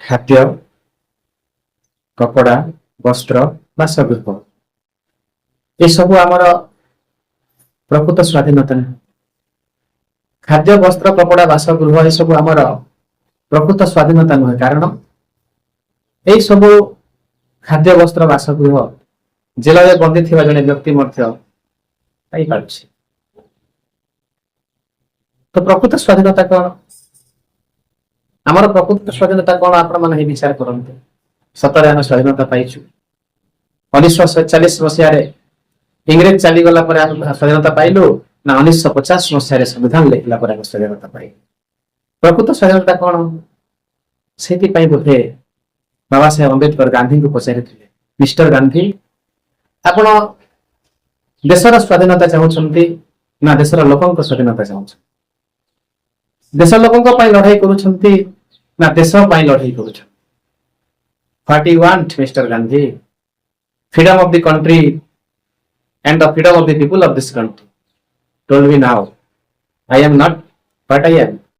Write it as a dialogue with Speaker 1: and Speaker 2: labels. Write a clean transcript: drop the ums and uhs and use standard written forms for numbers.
Speaker 1: ଖାଦ୍ୟ, କପଡ଼ା, ବସ୍ତ୍ର, ବାସଗୃହ, ଏସବୁ ଆମର ପ୍ରକୃତ ସ୍ୱାଧୀନତା ନୁହେଁ। ଖାଦ୍ୟ, ବସ୍ତ୍ର, କପଡ଼ା, ବାସଗୃହ, ଏସବୁ ଆମର ପ୍ରକୃତ ସ୍ୱାଧୀନତା ନୁହେଁ। କାରଣ ଏଇ ସବୁ ଖାଦ୍ୟ, ବସ୍ତ୍ର, ବାସଗୃହ ଜେଲରେ ବନ୍ଦୀ ଥିବା ଜଣେ ବ୍ୟକ୍ତି ମଧ୍ୟ ପାଇପାରୁଛି। ତ ପ୍ରକୃତ ସ୍ୱାଧୀନତା କଣ? ଆମର ପ୍ରକୃତ ସ୍ୱାଧୀନତା କଣ? ଆପଣମାନେ ହିଁ ବିଚାର କରନ୍ତୁ। ସତରେ ଆମେ ସ୍ୱାଧୀନତା ପାଇଛୁ? 1947 ମସିହାରେ ଇଂରେଜ ଚାଲିଗଲା ପରେ ଆମେ ସ୍ୱାଧୀନତା ପାଇଲୁ ନା 1950 ମସିହାରେ ସମ୍ବିଧାନ ଲେଖିଲା ପରେ ଆମେ ସ୍ୱାଧୀନତା ପାଇଲୁ? ପ୍ରକୃତ ସ୍ୱାଧୀନତା କଣ? ସେଇଥିପାଇଁ ବୋଧେ ବାବା ସାହେବ ଆମ୍ବେଦକର ଗାନ୍ଧୀଙ୍କୁ ପଚାରିଥିଲେ, ମିଷ୍ଟର ଗାନ୍ଧୀ, ଆପଣ ଦେଶର ସ୍ୱାଧୀନତା ଚାହୁଁଛନ୍ତି ନା ଦେଶର ଲୋକଙ୍କ ସ୍ୱାଧୀନତା ଚାହୁଁଛନ୍ତି? ଦେଶ ଲୋକଙ୍କ ପାଇଁ ଲଢେଇ କରୁଛନ୍ତି ନା ଦେଶ ପାଇଁ ଲଢେଇ କରୁଛନ୍ତି? What you want, Mr. Gandhi? Freedom of the country and the freedom of the people of this country? Told me now. I am not what I am.